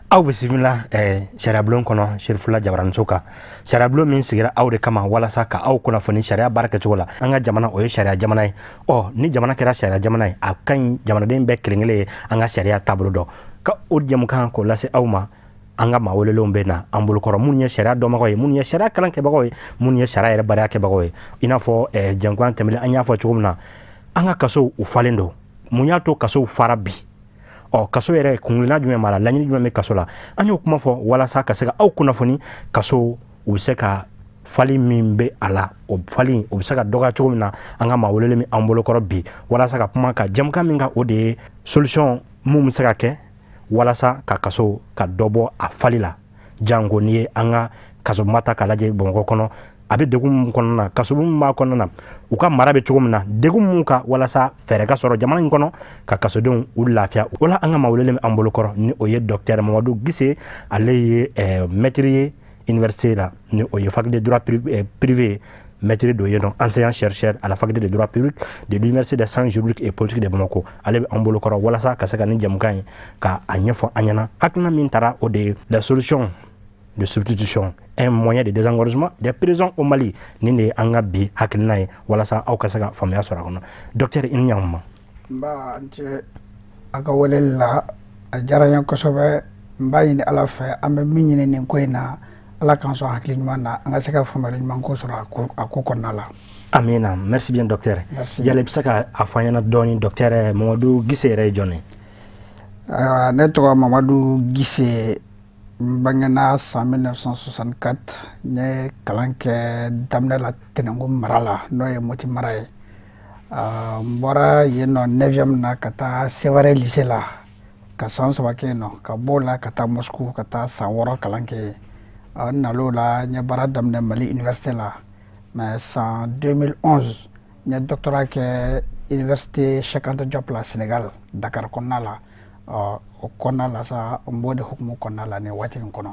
Aw bisimila sariyabulon kɔnɔ, Serifula Jabaraniso kan. Sariyabulon min sigira aw de kama walasa ka aw kunnafoni sariya baara kɛcogo la. An ka jamana, o ye sariya jamana ye. Ɔ ni jamana kɛra sariya jamana ye, a ka ɲi jamanaden bɛɛ kelen kelen ye an ka sariya taabolo dɔn, ka o jɛmukan k'o lase aw ma. An ka maa welelenw bɛ na an bolokɔrɔ, minnu ye sariya dɔnbagaw ye, minnu ye sariya kalan kɛbagaw ye, minnu ye sariya yɛrɛ baara kɛbagaw ye. I n'a fɔ jɛmukan tɛmɛnen, an y'a fɔ cogo min na, an ka kasow, u falen don. Mun y'a to kasow fara bi? Ɔ kaso yɛrɛ, kunkilenna jumɛn b'a la? Laɲini jumɛn bɛ kaso la? An y'o kuma fɔ walasa ka se ka aw kunnafoni kaso, u bɛ se ka fali min bɛ a la, o fali o bɛ se ka dɔgɔya cogo min na. An ka maa welelen min an bolokɔrɔ bi walasa ka kuma ka jɛmukan min kan, o de ye solution mun bɛ se ka kɛ walasa ka kaso ka dɔ bɔ a fali la. Janko n'i ye an ka kasoba ta k'a lajɛ Bamakɔ kɔnɔ, a bɛ degun min kɔnɔna na, kaso min b'a kɔnɔna na, u ka mara bɛ cogo min na, degun mun kan, walasa fɛɛrɛ ka sɔrɔ jamana in kɔnɔ ka kasodenw u lafiya. O la, an ka maa welelen bɛ an bolokɔrɔ, ni o ye docteur Mamadu Gise. Ale ye maître ye université la, ni o ye faculté de droit privé, maître dɔ yen nɔ, enseignant chercheur à la faculté de droit public de l'Université des sciences juridiques et politiques de Bamako. Ale bɛ an bolokɔrɔ walasa ka se ka nin jɛmukan in ka a ɲɛfɔ an ɲɛna. Hakilina min taara, o de ye la solution de substitution, un moyen de désengorgement des prisons au Mali. Nin de ye an ka bi hakilina ye walasa aw ka se ka faamuya sɔrɔ a kɔnɔ. Docteur, i ni ɲankuma. N ba, n cɛ a ka weleli la, a diyara n ye kosɛbɛ. N b'a ɲini Ala fɛ, an bɛ min ɲini nin ko in na, Ala k'an sɔn hakili ɲuman na, an ka se ka faamuyali ɲuman ko sɔrɔ a ko kɔnɔna la. Amina, merci bien, docteur. Merci. Yala i bɛ se ka a fɔ an ɲɛna dɔɔni, docteur Mamadu Gise yɛrɛ ye jɔn ye? Ayiwa, ne tɔgɔ Mamadu Gise. N bangena san 1964. N ye kalan kɛ daminɛ la Tɛnɛnku mara la, n'o ye Moti mara ye. N bɔra yen nɔ 9e na ka taa Sevare lycée la ka san 3 kɛ yen nɔ, ka bɔ o la ka taa Moscou ka taa san 6 kalan kɛ yen. N nal'o la, n ye baara daminɛ Mali université la, mais san 2011, n ye doctorat kɛ Université Cheikh Anta Diop la, Sénégal, Dakar kɔnɔna la. O kɔnɔna la sa, n b'o de hukumu kɔnɔna la nin waati in kɔnɔ.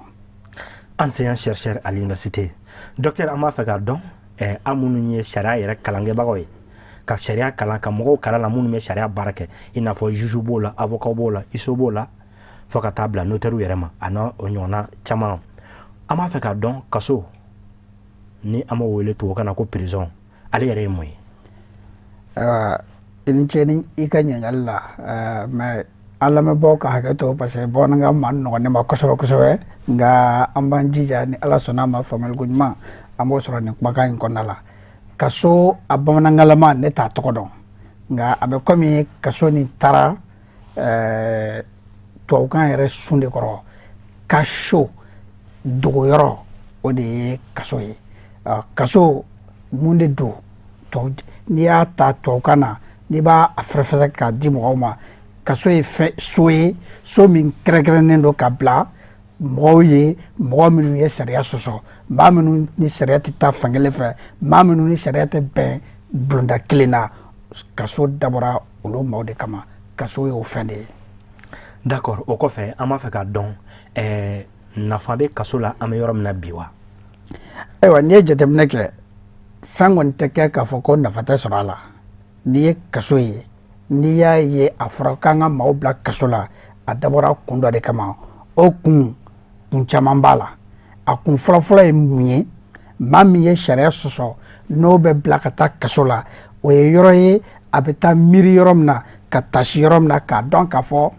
Enseignant chercheur à l'université. Docteur, an b'a fɛ k'a dɔn, an minnu ye sariya yɛrɛ kalankɛbagaw ye, ka sariya kalan, ka mɔgɔw kalan la, minnu bɛ sariya baara kɛ, i n'a fɔ juge b'o la, avocat b'o la, huissier b'o la, fo ka taa bila notaire yɛrɛ ma, a n'a o ɲɔgɔnna caman, an b'a fɛ k'a dɔn, kaso ni an b'o wele tubabukan na ko prison, ale yɛrɛ ye mun ye? Ayiwa, i ni ce ni i ka ɲininkali la, mais an lamɛnbaaw ka hakɛ to, parce que bamanankan ma nɔgɔn ne ma kosɛbɛ kosɛbɛ, nka an b'an jija, ni Ala sɔnna a ma, faamuyaliko ɲuman an b'o sɔrɔ nin kumakan in kɔnɔna la. Kaso, a bamanankanlama, ne t'a tɔgɔ dɔn, nka a bɛ komi kaso nin taara tubabukan yɛrɛ sun de kɔrɔ, cachot, dogoyɔrɔ, o de ye kaso ye. Kaso mun de don? N'i y'a ta tubabukan na, n'i b'a fɛrɛfɛsɛ k'a di mɔgɔw ma, kaso ye fɛn so ye, so min kɛrɛnkɛrɛnnen don ka bila mɔgɔw ye, mɔgɔ minnu ye sariya sɔsɔ, maa minnu ni sariya tɛ taa fankelen fɛ, maa minnu ni sariya tɛ bɛn bulonda kelen na. Kaso dabɔra olu maaw de kama. Kaso ye o fɛn de ye. D'accord. O kɔfɛ, an b'a fɛ k'a dɔn, nafa bɛ kaso la an bɛ yɔrɔ min na bi wa? Ayiwa, n'i ye jateminɛ kɛ, fɛn kɔni tɛ kɛ k'a fɔ ko nafa tɛ sɔrɔ a la. N'i ye kaso ye, n'i y'a ye a fɔra k'an ka maaw bila kaso la, a dabɔra kun dɔ de kama. O kun, kun caman b'a la. A kun fɔlɔfɔlɔ ye mun ye? Maa min ye sariya sɔsɔ, n'o bɛ bila ka taa kaso la, o ye yɔrɔ ye a bɛ taa miiri yɔrɔ min na, ka tasi yɔrɔ min na, k'a dɔn k'a fɔ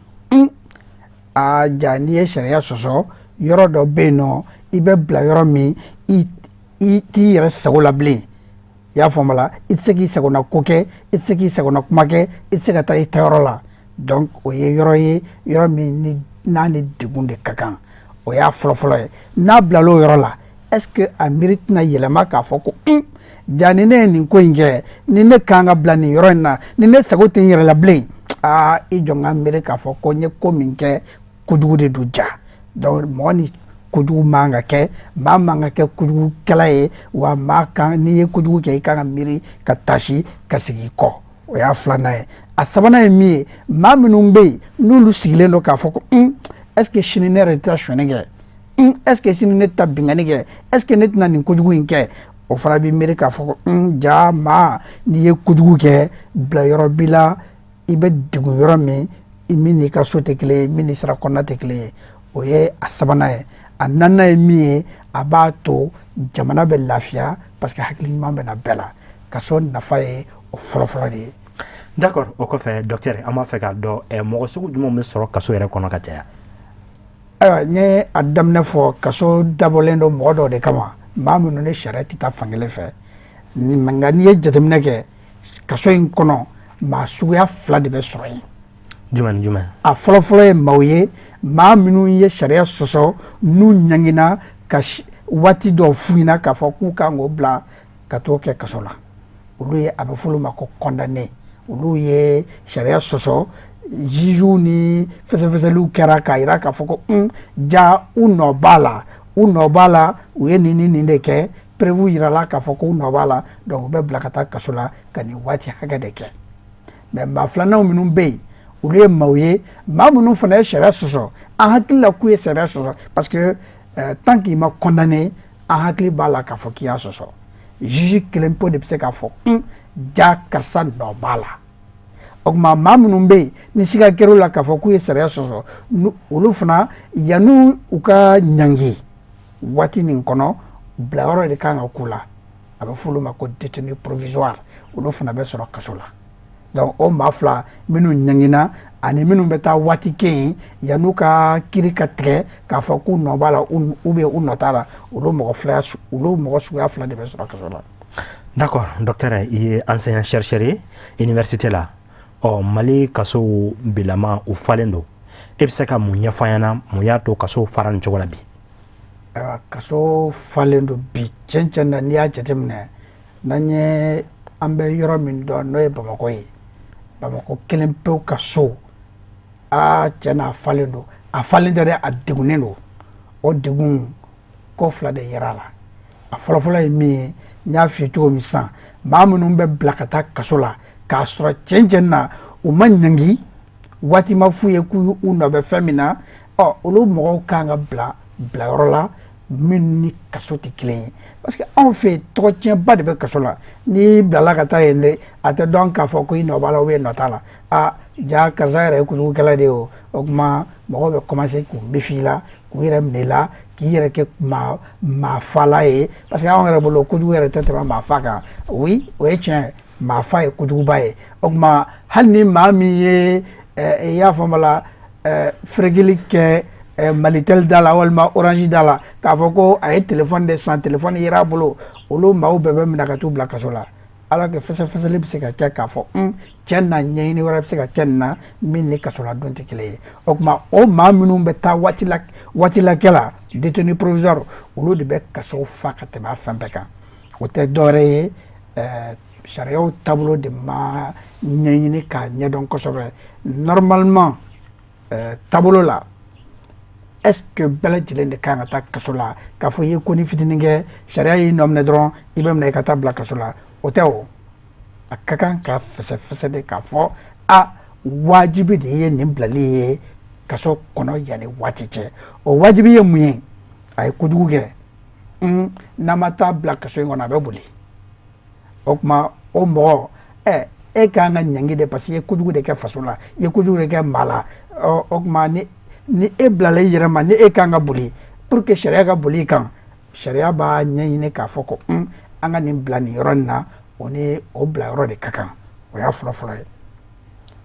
aa ja, n'i ye sariya sɔsɔ, yɔrɔ dɔ bɛ yen nɔ i bɛ bila yɔrɔ min, i t'i yɛrɛ sago la bilen. I y'a faamu la, i tɛ se k'i sagona ko kɛ, i tɛ se k'i sagona kuma kɛ, i tɛ se ka taa i taayɔrɔ la. Donc o ye yɔrɔ ye, yɔrɔ min ni n'a ni degun de ka kan. O y'a fɔlɔfɔlɔ ye. N'a bilal'o yɔrɔ la, est ce que a miiri tɛna yɛlɛma k'a fɔ ko ja, ni ne ye nin ko in kɛ, ni ne kan ka bila nin yɔrɔ in na, ni ne sago tɛ n yɛrɛ la bilen, aa, i jɔ n ka miiri k'a fɔ ko n ye ko min kɛ, kojugu de don ja. Donc mɔgɔ ni kojugu man ka kɛ, maa man ka kɛ kojugukɛla ye. Wa maa kan, n'i ye kojugu kɛ, i kan ka miiri ka tasi ka segin i kɔ. O y'a filanan ye. A sabanan ye min ye, maa minnu bɛ yen n'olu sigilen don k'a fɔ ko est ce que sini ne yɛrɛ tɛ taa sonyɛni kɛ, est ce que sini ne tɛ taa binkanni kɛ, est ce que ne tɛna nin kojugu in kɛ, o fana bɛ miiri k'a fɔ ko ja, maa n'i ye kojugu kɛ, bila yɔrɔ b'i la, i bɛ degun yɔrɔ min, min n'i ka so tɛ kelen ye, min ni sira kɔnɔna tɛ kelen ye. O ye a sabanan ye. A naaninan ye min ye, a b'a to jamana bɛ lafiya, parce que hakili ɲuman bɛ na bɛɛ la. Kaso nafa ye o fɔlɔfɔlɔ de ye. D'accord. O kɔfɛ, docteur, an b'a fɛ k'a dɔn, mɔgɔ sugu jumɛn bɛ sɔrɔ kaso yɛrɛ kɔnɔ ka caya? Ayiwa, n ye a daminɛ fɔ, kaso dabɔlen don mɔgɔ dɔw de kama, maa minnu ni sariya tɛ taa fankelen fɛ. Nka n'i ye jateminɛ kɛ kaso in kɔnɔ, maa suguya fila de bɛ sɔrɔ yen. Jumɛn ni jumɛn? A fɔlɔfɔlɔ ye maaw ye, maa minnu ye sariya sɔsɔ, n'u ɲangina ka waati dɔw f'u ɲɛna k'a fɔ k'u kan k'o bila ka t'o kɛ kaso la. Olu ye, a bɛ f'olu ma ko condamné. Olu ye sariya sɔsɔ, jugew ni fɛsɛfɛsɛliw kɛra k'a jira k'a fɔ ko ja u nɔ b'a la, u nɔ b'a la, u ye nin ni nin de kɛ, preuve yirala k'a fɔ k'u nɔ b'a la, donc u bɛ bila ka taa kaso la ka nin waati hakɛ de kɛ. Mais maa filanan minnu bɛ yen, olu ye maaw ye, maa minnu fana ye sariya sɔsɔ, an hakili la k'u ye sariya sɔsɔ, parce que tant qu'il ma condamné, an hakili b'a la k'a fɔ k'i y'a sɔsɔ. Juge kelen pe de bɛ se k'a fɔ ja karisa nɔ b'a la. O tuma, maa minnu bɛ yen ni siga kɛr'u la k'a fɔ k'u ye sariya sɔsɔ, olu fana, yanni u ka ɲangi waati nin kɔnɔ, bilayɔrɔ de kan ka k'u la. A bɛ f'olu ma ko détenu provisoire. Olu fana bɛ sɔrɔ kaso la. Donc o maa fila minnu ɲangina ani minnu bɛ taa waati kɛ yen yann'u ka kiiri ka tigɛ k'a fɔ k'u nɔ b'a la ou bien u nɔ t'a la, olu mɔgɔ fila, olu mɔgɔ suguya fila de bɛ sɔrɔ kaso la. D'accord. Docteur, i ye enseignant chercheur ye université la. Ɔ, Mali kasow bilama, u falen don. E bɛ se ka mun ɲɛfɔ an ɲɛna? Mun y'a to kasow fara nin cogo la bi? Ayiwa, kaso falen don bi tiɲɛ tiɲɛ na. N'i y'a jateminɛ, n'an ye an bɛ yɔrɔ min dɔn, n'o ye Bamakɔ ye, Bamakɔ kelen pewu ka so, aa, tiɲɛ na, a falen don. A falen tɛ dɛ, a degunnen don. O degun ko fila de yera a la. A fɔlɔfɔlɔ ye min ye, n y'a f'i ye cogo min sisan, maa minnu bɛ bila ka taa kaso la k'a sɔrɔ tiɲɛ tiɲɛ na u ma ɲangi, waati ma f'u ye k'u nɔ bɛ fɛn min na, ɔ, olu mɔgɔw kan ka bila bilayɔrɔ la min ni kaso tɛ kelen ye, parce que anw fɛ yen, tɔgɔtiɲɛba de bɛ kaso la. N'i bilala ka taa yen de, a tɛ dɔn k'a fɔ ko i nɔ b'a la ou bien nɔ t'a la. A ja karisa yɛrɛ ye kojugukɛla de ye. O o tuma, mɔgɔw bɛ commencer k'u méfier i la, k'u yɛrɛ minɛ i la, k'i yɛrɛ kɛ maa maafala ye, parce que anw yɛrɛ bolo, kojugu yɛrɛ tɛ tɛmɛ maafa kan. Oui, o ye tiɲɛ ye, maafa ye kojuguba ye. O tuma, hali ni maa min ye, i y'a faamu la, ferekeli kɛ Malitel da la walima Orange da la, k'a fɔ ko a ye téléphone de san, téléphone yera a bolo, olu maaw bɛɛ bɛ minɛ ka t'u bila kaso la, alors que fɛsɛfɛsɛli bɛ se ka kɛ k'a fɔ cɛ na ɲɛɲini wɛrɛ bɛ se ka kɛ nin na min ni kasoladon tɛ kelen ye. O tuma, o maa minnu bɛ taa waati la, waati lakɛ la, détenu provisoire, olu de bɛ kaso fa ka tɛmɛ a fɛn bɛɛ kan. O tɛ dɔwɛrɛ ye, sariyaw taabolo de ma ɲɛɲini k'a ɲɛdɔn kosɛbɛ. Normalement, taabolo la, est ce que bɛɛ lajɛlen de kan ka taa kaso la? K'a fɔ i ye ko ni fitinin kɛ, sariya y'i nɔ minɛ dɔrɔn, i bɛ minɛ i ka taa bila kaso la, o tɛ. O a ka kan ka fɛsɛfɛsɛ de k'a fɔ a wajibi de ye nin bilali ye kaso kɔnɔ yanni waati cɛ. O wajibi ye mun ye? A ye kojugu kɛ, n'an ma taa bila kaso in kɔnɔ, a bɛ boli. O tuma, o mɔgɔ e ka kan ka ɲangi de, parce que i ye kojugu de kɛ faso la, i ye kojugu de kɛ maa la. O tuma, ni e bilala i yɛrɛ ma, ni e kan ka boli, pour que sariya ka boli i kan, sariya b'a ɲɛɲini k'a fɔ ko an ka nin bila nin yɔrɔ nin na, o ni o bila yɔrɔ de ka kan. O y'a fɔlɔfɔlɔ ye,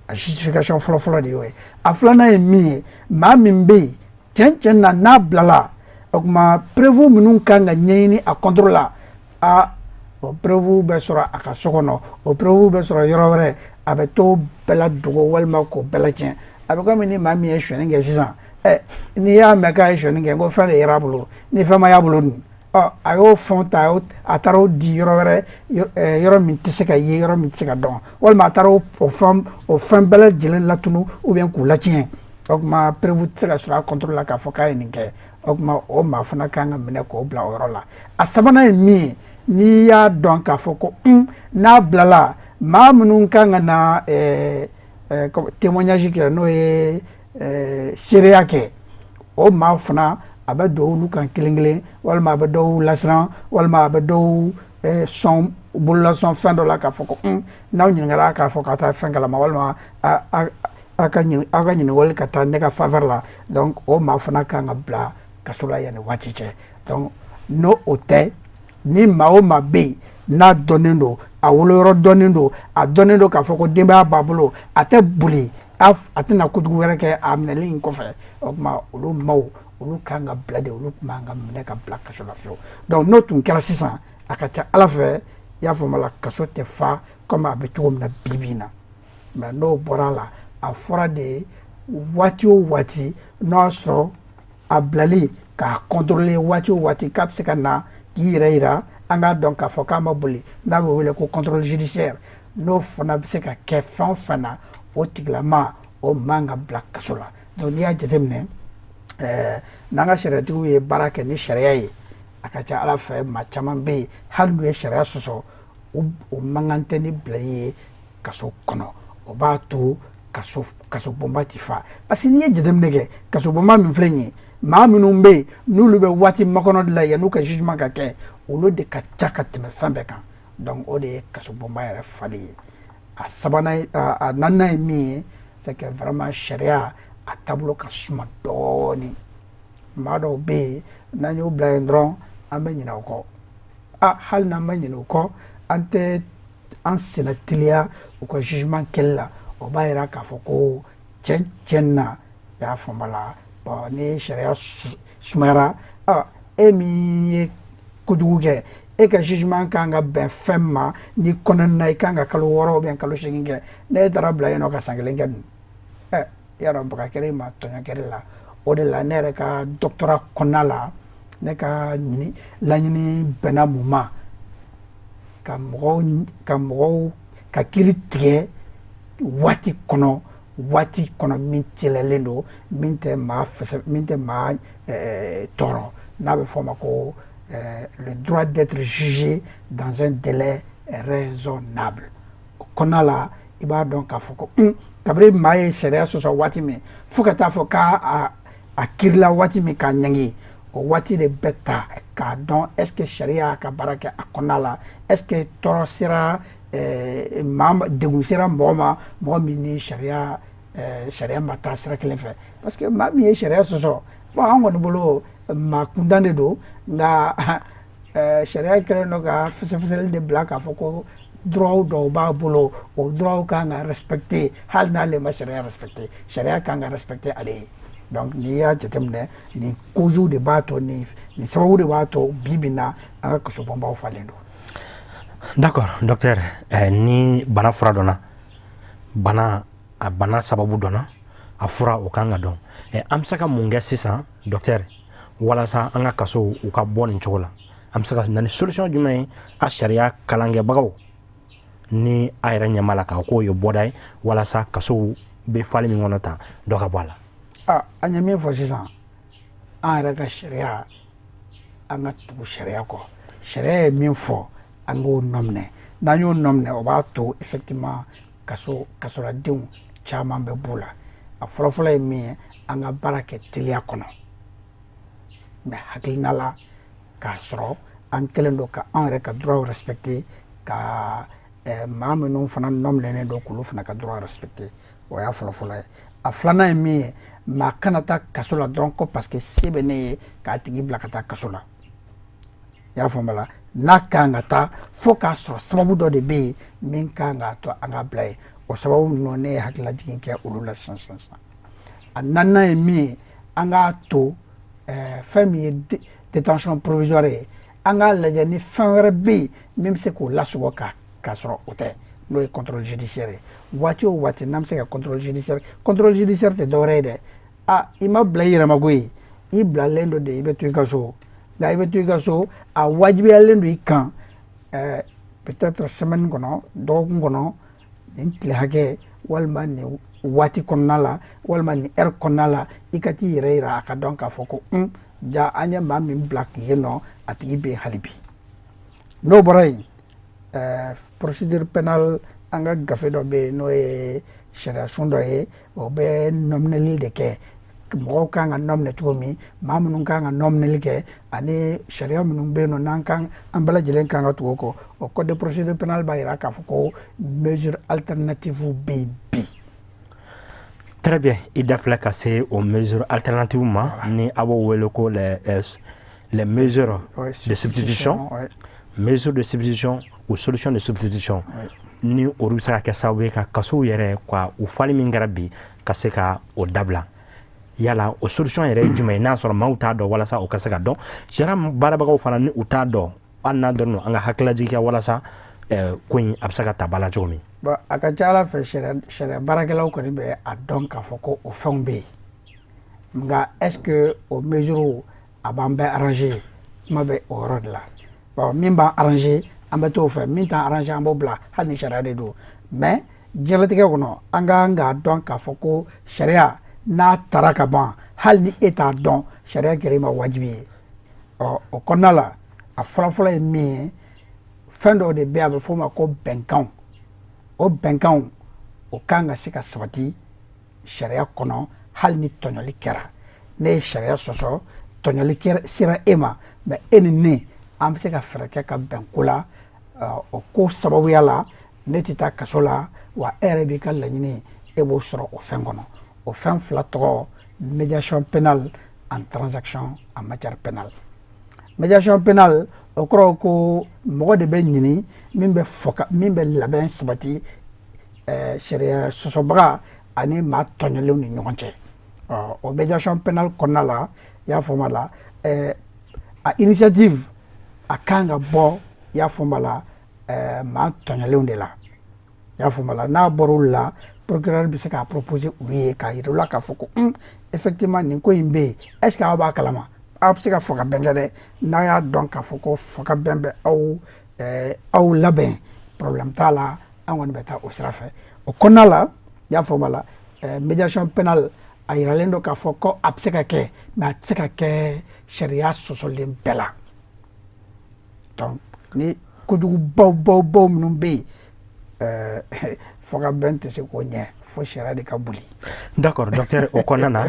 a justification fɔlɔfɔlɔ de y'o ye. A filanan ye min ye, maa min bɛ yen tiɲɛ tiɲɛ na, n'a bilala, o tuma preuve minnu kan ka ɲɛɲini a contre la, a o preuve bɛ sɔrɔ a ka so kɔnɔ, o preuve bɛ sɔrɔ yɔrɔ wɛrɛ, a bɛ t'o bɛɛ la dogo walima k'o bɛɛ la tiɲɛ. A bɛ komi ni maa min ye sonyɛni kɛ sisan, n'i y'a mɛn k'a ye sonyɛni kɛ, ko fɛn de yera a bolo, ni fɛn ma y'a bolo dun, ɔ, a y'o fɛn ta, a taara o di yɔrɔ wɛrɛ, yɔrɔ min tɛ se ka ye, yɔrɔ min tɛ se ka dɔn, walima a taara o fɛn bɛɛ lajɛlen latunu ou bien k'u latiɲɛ. O tuma, preuve tɛ se ka sɔrɔ a contre la k'a fɔ k'a ye nin kɛ. O tuma, o maa fana kan ka minɛ k'o bila o yɔrɔ la. A sabanan ye min ye, n'i y'a dɔn k'a fɔ ko n'a bilala, maa minnu kan ka na témoignage kɛ, n'o ye seereya kɛ, o maa fana, a bɛ don olu kan kelen kelen, walima a bɛ dɔw lasiran, walima a bɛ dɔw sɔn bololasɔn fɛn dɔ la, k'a fɔ ko n'aw ɲininkara, k'a fɔ k'a taa fɛn kalama, walima Aw ka ɲininkali ka taa ne ka faveur la. Donc o maa fana kan ka bila kaso la yanni waati cɛ. Donc n'o o tɛ, ni maa o maa bɛ yen n'a dɔnnen don, a woloyɔrɔ dɔnnen don, a dɔnnen don k'a fɔ ko denbaya b'a bolo, a tɛ boli, a tɛna kojugu wɛrɛ kɛ a minɛli in kɔfɛ, o tuma olu maaw, olu kan ka bila de, olu tun man ka minɛ ka bila kaso la fiyewu. Donc n'o tun kɛra sisan, a ka ca Ala fɛ, i y'a faamu la, kaso tɛ fa komi a bɛ cogo min na bi bi in na. Mais n'o bɔra a la, a fɔra de waati o waati n'o y'a sɔrɔ a bilali k'a contrôler, waati o waati k'a bɛ se ka na k'i yɛrɛ yira, an k'a dɔn k'a fɔ k'a ma boli, n'a bɛ wele ko contrôle judiciaire, n'o fana bɛ se ka kɛ fɛn o fɛn na, o tigilama o man ka bila kaso la. Donc n'i y'a jateminɛ, n'an ka sariyatigiw ye baara kɛ ni sariya ye, a ka ca Ala fɛ, maa caman bɛ yen, hali n'u ye sariya sɔsɔ, o man kan tɛ ni bilali ye kaso kɔnɔ. O b'a to kaso kasobonba ti fa, parce que n'i ye jateminɛ kɛ, kasobonba min filɛ nin ye, maa minnu bɛ yen n'olu bɛ waati makɔnɔ de la yan'u ka jugement ka kɛ, olu de ka ca ka tɛmɛ fɛn bɛɛ kan. Donc o de ye kasobonba yɛrɛ fali ye. A sabanan, a naaninan ye min ye, c'est que vraiment sariya a taabolo ka suma dɔɔnin. Maa dɔw bɛ yen, n'an y'u bila yen dɔrɔn, an bɛ ɲinɛ o kɔ. A hali n'an ma ɲinɛ o kɔ, an tɛ an senna teliya u ka jugement kɛli la. O b'a yira k'a fɔ ko cɛn cɛn na, i y'a faamu la. Bon, ni sariya sumayara, e min ye kojugu kɛ, e ka jugement kan ka bɛn fɛn ma ni kɔnɔna na, i kan ka kalo 6 ou bien kalo 8 kɛ, ne taara bila yen nɔ ka san kelen kɛ dun, i y'a dɔn, baga kɛra i ma, tɔɲɔ kɛra la. O de la ne yɛrɛ ka doctorat kɔnɔna la, ne ka ɲini laɲini bɛnna mun ma? Ka mɔgɔw ka kiiri tigɛ waati kɔnɔ, waati kɔnɔ min teliyalen don, min tɛ maa fɛsɛ, min tɛ maa tɔɔrɔ, n'a bɛ fɔ o ma ko le droit d'être jugé dans un délai raisonnable. O kɔnɔna la, i b'a dɔn k'a fɔ ko kabini maa ye sariya sɔsɔ waati min fo ka taa fɔ k'a a kiirila waati min k'a ɲangi, o waati de bɛ ta k'a dɔn est ce que sariya ka baara kɛ a kɔnɔna la, est ce que tɔɔrɔ sera maa, degun sera mɔgɔ ma, mɔgɔ min ni sariya ma taa sira kelen fɛ. Parce que maa min ye sariya sɔsɔ, bon, an kɔni bolo maa kuntan de don, nka sariya kɛlen don ka fɛsɛfɛsɛli de bila k'a fɔ ko droit dɔw b'a bolo, o droit kan ka respecter hali n'ale ma sariya respecter, sariya kan ka respecter ale ye. Donc n'i y'a jateminɛ, nin causes de b'a to, nin sababu de b'a to bi bi in na an ka kasobonbaw falen don. D'accord, docteur. Ni bana fura dɔnna, bana a bana sababu dɔnna, a fura o kan ka dɔn. An bɛ se ka mun kɛ sisan, docteur, walasa an ka kasow u ka bɔ nin cogo la? An bɛ se ka na ni solution jumɛn ye, a sariya kalankɛbagaw ni a yɛrɛ ɲɛ b'a la k'a k'o ye bɔda ye, walasa kasow bɛ fali min kɔnɔ tan, dɔ ka bɔ a la? A an ye min fɔ sisan, an yɛrɛ ka sariya, an ka tugu sariya kɔ. Sariya ye min fɔ, an k'o nɔ minɛ. N'an y'o nɔ minɛ, o b'a to effectivement kaso kasoladenw caman bɛ b'u la. A fɔlɔfɔlɔ ye min ye, an ka baara kɛ teliya kɔnɔ, mais hakilina la k'a sɔrɔ an kɛlen don ka an yɛrɛ ka droit respecter, ka maa minnu fana nɔ minɛnen don, k'olu fana ka droit respecter. O y'a fɔlɔfɔlɔ ye. A filanan ye min ye, maa kana taa kaso la dɔrɔn ko parce que se bɛ ne ye k'a tigi bila ka taa kaso la. I y'a faamu la, n'a kan ka taa fo k'a sɔrɔ sababu dɔ de bɛ yen min kan k'a to an ka bila yen. O sababu ninnu, ne ye hakililajigin kɛ olu la sisan sisan sisan. A naaninan ye min ye, an k'a to fɛn min ye détention provisoire ye, an k'a lajɛ ni fɛn wɛrɛ bɛ yen min bɛ se k'o lasɔgɔ ka k'a sɔrɔ o tɛ, n'o ye contrôle judiciaire ye. Waati o waati n'an bɛ se ka contrôle judiciaire, contrôle judiciaire tɛ dɔwɛrɛ ye dɛ. A i ma bila i yɛrɛ ma koyi, i bilalen don de, i bɛ to i ka so. Nka i bɛ to i ka so, a wajibiyalen don i kan, peut-être semaine kɔnɔ, dɔgɔkun kɔnɔ, nin tile hakɛ walima nin waati kɔnɔna la walima nin heure kɔnɔna la, i ka t'i yɛrɛ yira a ka dɔn k'a fɔ ko ja an ye maa min bila yen nɔ, a tigi bɛ yen hali bi. N'o bɔra yen, procédure pénale, an ka gafe dɔ bɛ yen n'o ye sariyasun dɔ ye, o bɛ nɔminɛli de kɛ, mɔgɔw kan ka nɔminɛ cogo min, maa minnu kan ka nɔminɛli kɛ, ani sariya minnu bɛ yen nɔ n'an kan an bɛɛ lajɛlen kan ka tugu o kɔ. O code de procédure pénale b'a jira k'a fɔ ko mesure alternative bɛ yen bi. Très bien. I da filɛ ka se o mesure alternative ma, ni a b'o wele ko les mesures de substitution, mesures de substitution ou solution de substitution, ni olu bɛ se ka kɛ sababu ye ka kasow yɛrɛ ka u fali min kɛra bi, ka se ka o dabila. Yala o solution yɛrɛ ye jumɛn ye, n'a sɔrɔ maaw t'a dɔn, walasa o ka se ka dɔn, sariya baarabagaw fana ni u t'a dɔn, hali n'a dɔnnen don, an ka hakililajigin kɛ walasa ko in a bɛ se ka ta ba la cogo min? Bon, a ka ca ala fɛ, sariya baarakɛlaw kɔni bɛ a dɔn k'a fɔ ko o fɛnw bɛ yen. Nka est ce que o mesure a b'an bɛɛ arranger? Kuma bɛ o yɔrɔ de la. Bon, min b'an arranger, an bɛ t'o fɛ. Min t'an arranger, an b'o bila, hali ni sariya de don. Mais diɲɛlatigɛ kɔnɔ, an ka kan k'a dɔn k'a fɔ ko sariya n'a taara ka ban, hali ni e t'a dɔn, sariya kɛra i ma wajibi ye. Ɔ, o kɔnɔna la, a fɔlɔfɔlɔ ye min ye, fɛn dɔw de bɛ yen, a bɛ f'o ma ko bɛnkanw. O bɛnkanw, o kan ka se ka sabati sariya kɔnɔ. Hali ni tɔɲɔli kɛra, ne ye sariya sɔsɔ, tɔɲɔli kɛra sera e ma, mais e ni ne, an bɛ se ka fɛɛrɛ kɛ ka bɛn ko la. O ko sababuya la, ne tɛ taa kaso la, wa e yɛrɛ b'i ka laɲini, e b'o sɔrɔ o fɛn kɔnɔ. O fɛn fila tɔgɔ: médiation pénale en transaction en matière pénale. Médiation pénale, o kɔrɔ ko mɔgɔ de bɛ ɲini min bɛ fɔ, min bɛ labɛn sabati sariya sɔsɔbaga ani maa tɔɲɔlenw ni ɲɔgɔn cɛ. O médiation pénale kɔnɔna la, i y'a faamu a la, a initiative a kan ka bɔ, i y'a faamu a la, maa tɔɲɔlenw de la, i y'a faamu a la. N'a bɔra olu la, procureur bɛ se k'a proposer olu ye, k'a yira u la k'a fɔ ko effectivement, nin ko in bɛ yen, est ce que aw b'a kalama? Aw bɛ se ka fɔ ka bɛn kɛ dɛ. N'a y'a dɔn k'a fɔ ko fɔ ka bɛn bɛ aw labɛn, problème t'a la, an kɔni bɛ taa o sira fɛ. O kɔnɔna la, i y'a faamu a la, médiation pénale, a yiralen don k'a fɔ ko a bɛ se ka kɛ, mais a tɛ se ka kɛ sariya sɔsɔlen bɛɛ la. Donc ni kojugu baw baw baw minnu bɛ yen, fɔ ka bɛn tɛ se k'o ɲɛ fo sariya de ka boli. D'accord, docteur. O kɔnɔna na,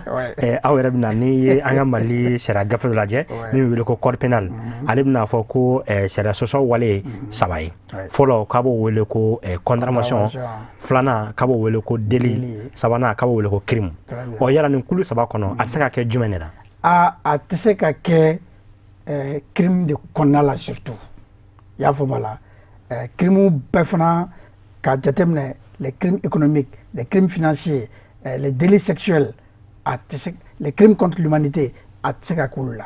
aw yɛrɛ bɛna, n'i ye an ka Mali sariya gafe dɔ lajɛ min bɛ wele ko code pénal, ale bɛna fɔ ko sariya sɔsɔ wale ye saba ye. Fɔlɔ, k'a b'o wele ko contravention. Filanan, k'a b'o wele ko délit. Sabanan, k'a b'o wele ko crime. Ɔ, yala nin kulu saba kɔnɔ, a tɛ se ka kɛ jumɛn de la? A tɛ se ka kɛ crime de kɔnɔna la surtout, i y'a faamu a la. Crime bɛɛ fana k'a jateminɛ, les crimes économiques, les crimes financiers, les délits sexuels, a tɛ se, les crimes contre l'humanité, a tɛ se ka k'olu la.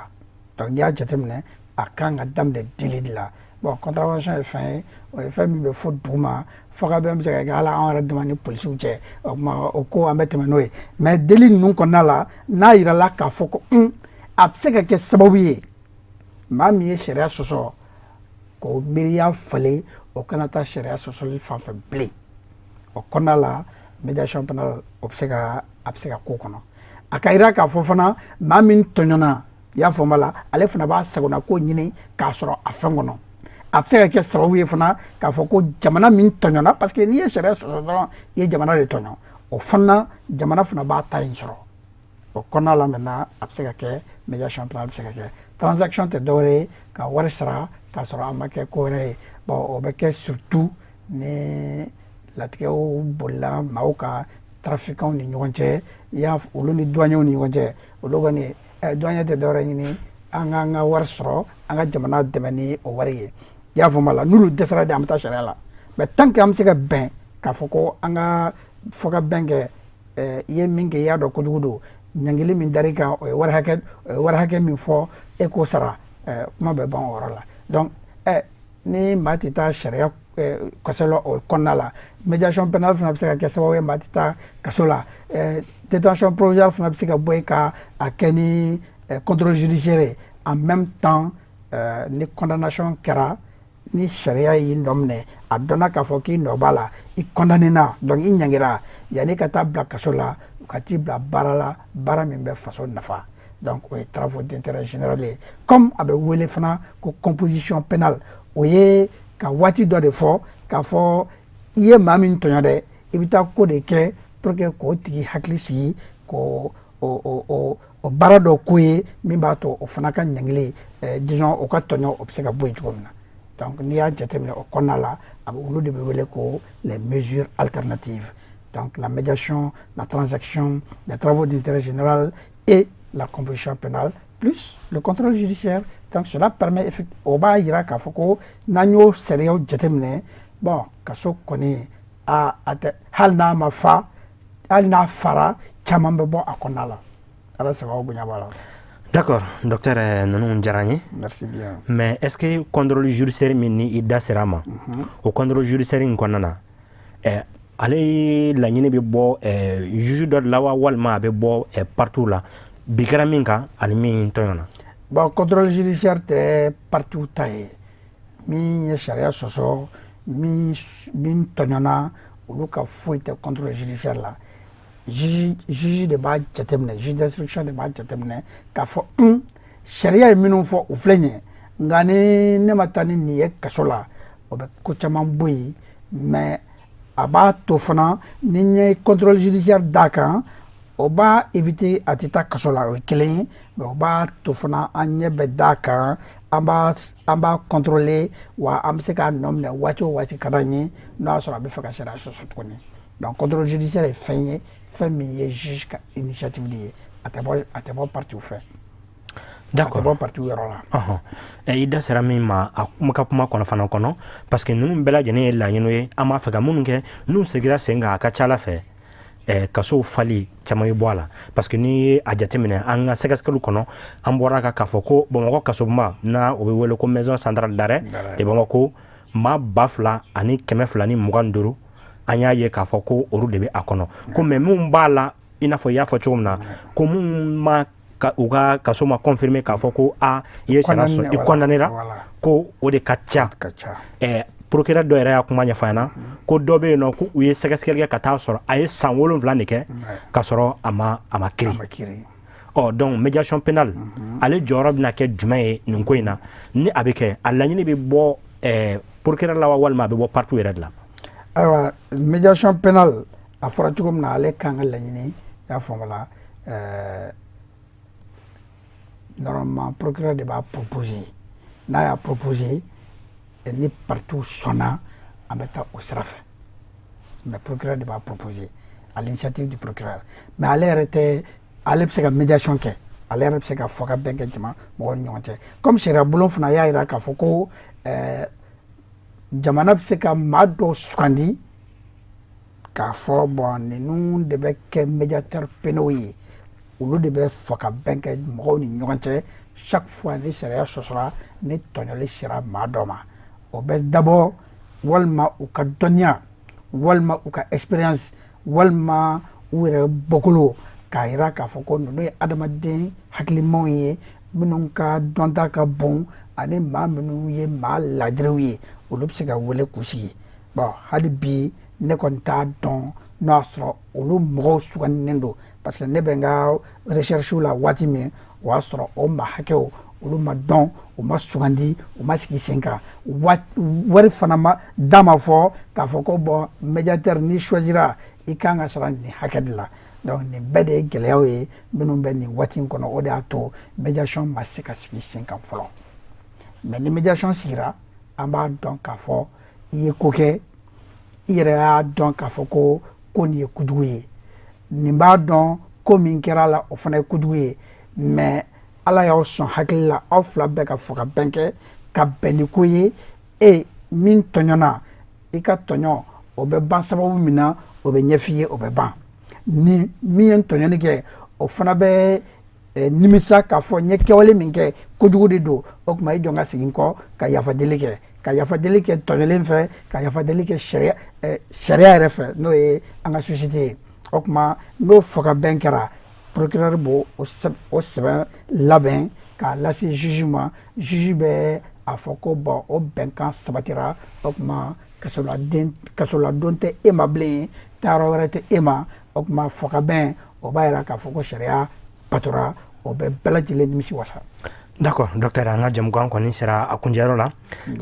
Donc n'i y'a jateminɛ, a kan ka daminɛ délit de la. Bon, contravention ye fɛn ye, o ye fɛn min bɛ fɔ duguma, fɔkabɛn bɛ se ka kɛ hali an yɛrɛ dama ni polisiw cɛ. O tuma, o ko an bɛ tɛmɛ n'o ye. Mais délit ninnu kɔnɔna la, n'a yirala k'a fɔ ko a bɛ se ka kɛ sababu ye, maa min ye sariya sɔsɔ, k'o miiriya falen, o kana taa sariya sɔsɔli fan fɛ bilen, o kɔnɔna la, médiation pénale, o bɛ se ka, a bɛ se ka k'o kɔnɔ. A ka yira k'a fɔ fana, maa min tɔɲɔna, i y'a faamu la, ale fana b'a sagona ko ɲini k'a sɔrɔ a fɛn kɔnɔ. A bɛ se ka kɛ sababu ye fana k'a fɔ ko jamana min tɔɲɔna, parce que n'i ye sariya sɔsɔ dɔrɔn, i ye jamana de tɔɲɔ, o fana, jamana fana b'a ta in sɔrɔ o kɔnɔna la. Maintenant, a bɛ se ka kɛ médiation pénale, bɛ se ka kɛ. Transaction tɛ dɔwɛrɛ ye ka wari sara k'a sɔrɔ a ma kɛ ko wɛrɛ ye. Bon, o bɛ kɛ surtout ni latigɛw bolila maaw ka trafiquants ni ɲɔgɔn cɛ, i y'a olu ni douaniers ni ɲɔgɔn cɛ. Olu kɔni, douanier tɛ dɔwɛrɛ ɲini, an k'an ka wari sɔrɔ, an ka jamana dɛmɛ ni o wari ye, i y'a faamu la. N'olu dɛsɛra de, an bɛ taa sariya la. Mais tant que an bɛ se ka bɛn k'a fɔ ko an ka fɔ ka bɛn kɛ, i ye min kɛ, i y'a dɔn kojugu don, ɲangili min dar'i kan, o ye wari hakɛ, o ye wari hakɛ min fɔ, e k'o sara, kuma bɛ ban o yɔrɔ la. Donc ni maa tɛ taa sariya kaso la, o kɔnɔna la, médiation pénale fana bɛ se ka kɛ sababu ye maa tɛ taa kaso la. Détention provisoire fana bɛ se ka bɔ yen ka a kɛ ni contrôle judiciaire ye. En même temps, ni condamnation kɛra, ni sariya y'i nɔ minɛ, a dɔnna k'a fɔ k'i nɔ b'a la, i condamné na, donc i ɲangira, yanni ka taa bila kaso la, u ka t'i bila baara la, baara min bɛ faso nafa. Donc o ye travaux d'intérêt général ye, comme a bɛ wele fana ko composition pénale. O ye ka waati dɔ de fɔ k'a fɔ i ye maa min tɔɲɔ dɛ, i bɛ taa ko de kɛ pour que k'o tigi hakili sigi, k'o o baara dɔ ko ye min b'a to o fana ka ɲangili, disons o ka tɔɲɔ, o bɛ se ka bɔ yen cogo min na. Donc n'i y'a jateminɛ o kɔnɔna la, a bɛ olu de bɛ wele ko les mesures alternatives. Donc la médiation, la transaction, les travaux d'intérêt général et la composition pénale, plus le contrôle judiciaire. Donc cela permet, o b'a yira k'a fɔ ko n'an y'o sariyaw jateminɛ, bon, kaso kɔni a tɛ, hali n'a ma fa, hali n'a fara, caman bɛ bɔ a kɔnɔna la. Ala sababu bonya b'a la. D'accord, docteur, ninnu diyara n ye. Merci bien. Mais est ce que contrôle judiciaire min ni i da sera a ma, o contrôle judiciaire in kɔnɔna na, ale laɲini bɛ bɔ juge dɔ de la wa, walima a bɛ bɔ partie la bi kɛra min kan ani min tɔɲɔna? Bon, contrôle judiciaire tɛ partie ta ye. Min ye sariya sɔsɔ, min tɔɲɔna, olu ka foyi tɛ contrôle judiciaire la. Juge de b'a jateminɛ, juge d'instruction de b'a jateminɛ k'a fɔ un sariya ye minnu fɔ, o filɛ nin ye. Nka ni ne ma taa ni nin ye kaso la, o bɛ ko caman bɔ yen. Mais a b'a to fana, ni n ye contrôle judiciaire d'a kan, o b'a éviter a tɛ taa kaso la, o ye kelen ye. Mais o b'a to fana, an ɲɛ bɛ d'a kan, an b'a contrôler, wa an bɛ se k'a nɔ minɛ waati o waati ka d'an ye, n'o y'a sɔrɔ a bɛ fɛ ka sariya sɔsɔ tuguni. Donc contrôle judiciaire ye fɛn ye, fɛn min ye juge ka initiative de ye. A tɛ bɔ partie fɛ. A tɛ bɔ partie yɔrɔ la. I da sera min ma a kuma ka kuma kɔnɔ fana kɔnɔ, parce que ninnu bɛɛ lajɛlen ye laɲiniw ye an b'a fɛ ka minnu kɛ. N'u seginna sen kan, a ka ca ala fɛ, kasow fali caman bɛ bɔ a la, parce que n'i ye a jateminɛ an ka sɛgɛsɛgɛliw kɔnɔ, an bɔra k'a fɔ ko Bamakɔ kasobonba n'a o bɛ wele ko Maison centrale d'arrêt de Bamako, maa 2225, an y'a ye k'a fɔ ko olu de bɛ a kɔnɔ ko. Mais mun b'a la, i n'a fɔ i y'a fɔ cogo min na, ko mun ma u ka kaso ma confirmer k'a fɔ ko a i ye sariya sɔrɔ, i condamné ra, ko o de ka ca. Procureur dɔ yɛrɛ y'a kuma ɲɛfɔ an ɲɛna ko dɔ bɛ yen nɔ, ko u ye sɛgɛsɛgɛli kɛ ka taa sɔrɔ a ye san 7 de kɛ ka sɔrɔ a ma kiiri. Ɔ, donc médiation pénale, ale jɔyɔrɔ bɛna kɛ jumɛn ye nin ko in na? Ni a bɛ kɛ, a laɲini bɛ bɔ procureur la wa, walima a bɛ bɔ partie yɛrɛ de la? Ayiwa, médiation pénale, a fɔra cogo min na, ale kan ka laɲini, i y'a faamu la, normalement procureur de b'a proposer. N'a y'a proposer, ni partie sɔnna, an bɛ taa o sira fɛ. Mais procureur de b'a proposer, à l'initiative du procureur. Mais ale yɛrɛ tɛ, ale bɛ se ka médiation kɛ, ale yɛrɛ bɛ se ka fɔ ka bɛn kɛ jama mɔgɔw ni ɲɔgɔn cɛ. Comme sariya bulon fana y'a jira k'a fɔ ko jamana bɛ se ka maa dɔw sugandi k'a fɔ, bon, ninnu de bɛ kɛ médiateur pénaux ye, olu de bɛ fɔ ka bɛn kɛ mɔgɔw ni ɲɔgɔn cɛ chaque fois ni sariya sɔsɔra, ni tɔɲɔli sera maa dɔ ma. O bɛ dabɔ walima u ka dɔnniya, walima u ka expérience, walima u yɛrɛ bɔkolo, k'a yira k'a fɔ ko ninnu ye adamaden hakilimaw ye, minnu ka dɔnta ka bon, ani maa minnu ye maa ladiriw ye, olu bɛ se ka wele k'u sigi. Bon, hali bi ne kɔni t'a dɔn n'o y'a sɔrɔ olu mɔgɔw sugandinen don, parce que ne bɛ n ka recherche la waati min, o y'a sɔrɔ o maa hakɛw, olu ma dɔn, u ma sugandi, u ma sigi sen kan. Wari fana ma da ma fɔ k'a fɔ ko, bon, médiateur n'i choisira, i kan ka sara nin hakɛ de la. Donc nin bɛɛ de ye gɛlɛyaw ye minnu bɛ nin waati in kɔnɔ. O de y'a to médiation ma se ka sigi sen kan fɔlɔ. Mais ni médiation sigira, an b'a dɔn k'a fɔ i ye ko kɛ, i yɛrɛ y'a dɔn k'a fɔ ko nin ye kojugu ye, nin b'a dɔn ko min kɛra a la, o fana ye kojugu ye. Mais ala y'aw sɔn hakili la, aw fila bɛɛ ka fɔ ka bɛn kɛ, ka bɛn ni ko ye. E min tɔɲɔna, i ka tɔɲɔ o bɛ ban sababu min na, o bɛ ɲɛf'i ye, o bɛ ban. Ni min ye tɔɲɔni kɛ, o fana bɛ nimisa k'a fɔ n ye kɛwale min kɛ, kojugu de don. O tuma i jɔ ka segin kɔ ka yafa deli kɛ, ka yafa deli kɛ tɔɲɔlen fɛ, ka yafa deli kɛ sariya yɛrɛ fɛ, n'o ye an ka société ye. O tuma n'o fɔkabɛn kɛra, procureur b'o o sɛbɛn labɛn k'a lase juge ma. Juge bɛ a fɔ ko, bon, o bɛnkan sabatira. O tuma kasoladon tɛ e ma bilen, taayɔrɔ wɛrɛ tɛ e ma. O tuma fɔkabɛn, o b'a yira k'a fɔ ko sariya batora, o bɛ bɛɛ lajɛlen nimisi wasa. D'accord, docteur, an ka jamukan kɔni sera a kuncɛyɔrɔ la.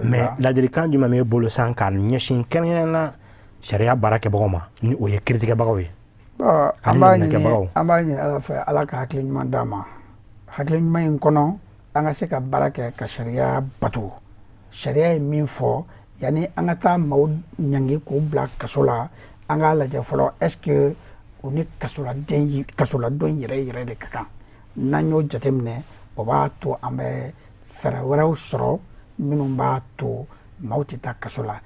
Mais ladilikan jumɛn b'e bolo san k'a ɲɛsin kɛrɛnkɛrɛnnen la sariya baarakɛbagaw ma, ni o ye kiiritigɛbagaw ye? An b'a ɲini ala fɛ, ala ka hakili ɲuman d'an ma. Hakili ɲuman in kɔnɔ, an ka se ka baara kɛ ka sariya bato. Sariya ye min fɔ, yanni an ka taa maaw ɲangi k'u bila kaso la, an An k'a lajɛ fɔlɔ, est ce que u ni kasoladen, kasoladon yɛrɛ yɛrɛ de ka kan? N'an y'o jateminɛ, o b'a to an bɛ fɛɛrɛ wɛrɛw sɔrɔ minnu b'a to maaw tɛ taa kaso la.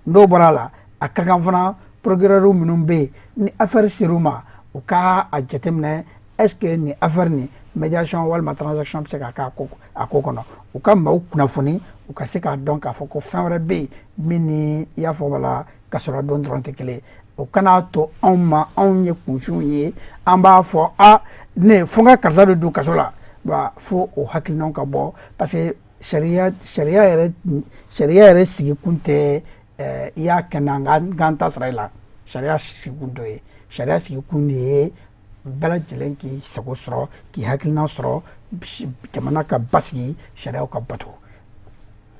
N'o bɔra a la, a ka kan fana procureur minnu bɛ yen, ni affaire ser'u ma, u ka a jateminɛ, est ce que nin affaire nin, médiation walima transaction bɛ se ka kɛ a ko kɔnɔ. U ka maaw kunnafoni, u ka se k'a dɔn k'a fɔ ko fɛn wɛrɛ bɛ yen min ni i y'a fɔ wala kasoladon dɔrɔn tɛ kelen ye. O kan'a to anw ma, anw ye kunfinw ye, an b'a fɔ a ne fo n ka karisa de don kaso la. Fo o hakilinaw ka bɔ, parce que sariya yɛrɛ sigikun tɛ i y'a kɛ n na, n k'an ta sara i la. Sariya sigikun t'o ye. Sariya sigikun de ye bɛɛ lajɛlen k'i sago sɔrɔ, k'i hakilina sɔrɔ, jamana ka basigi, sariyaw ka bato.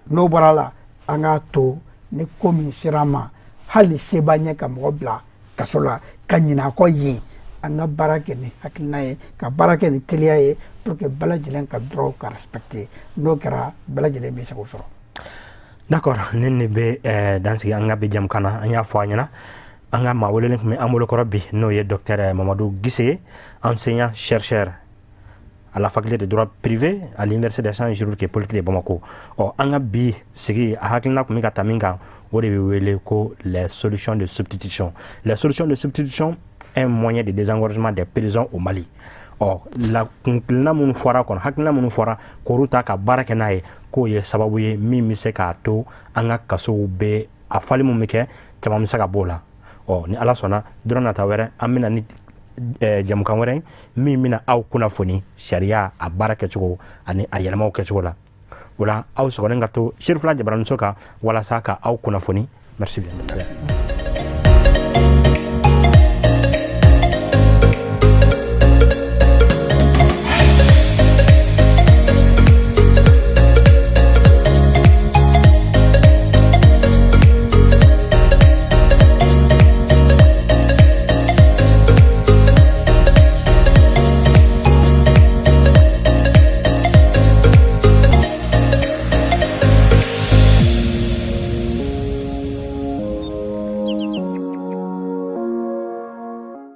N'o bɔra a la, an k'a to ni ko min sera an ma, hali ni se b'an ɲɛ ka mɔgɔ bila kaso la ka ɲinɛ a kɔ yen, an ka baara kɛ ni hakilina ye, ka baara kɛ ni teliya ye, pour que bɛɛ lajɛlen ka droit ka respecter. N'o kɛra, bɛɛ lajɛlen bɛ sago sɔrɔ. D'accord, nin de bɛ dansigi an ka bi jamukan na. An y'a fɔ a ɲɛna, an ka maa welelen tun bɛ an bolokɔrɔ bi, n'o ye docteur Mamadu Gise ye, enseignant chercheur à la faculté de droit privé à l'Université des sciences juridiques et politiques de Bamako. Ɔ, an ka bi sigi, a hakilina tun bɛ ka ta min kan, o de bɛ wele ko les solutions de substitution. Les solutions de substitution, un moyen de désengorgement des prisons au Mali. Ɔ, la kunkilenna minnu fɔra kɔnɔ, hakilina minnu fɔra k'olu ta ka baara kɛ n'a ye, k'o ye sababu ye min bɛ se k'a to an ka kasow bɛ a fali mun bɛ kɛ, caman bɛ se ka b'o la. Ɔ, ni Ala sɔnna, don nata wɛrɛ, an bɛna ni jamukan wɛrɛ min bɛna aw kunnafoni sariya a baara kɛcogo ani a yɛlɛmaw kɛcogo la. O la, aw sɔgɔlen ka to Serifula Jabaraninso kan walasa ka aw kunnafoni. Merci bien.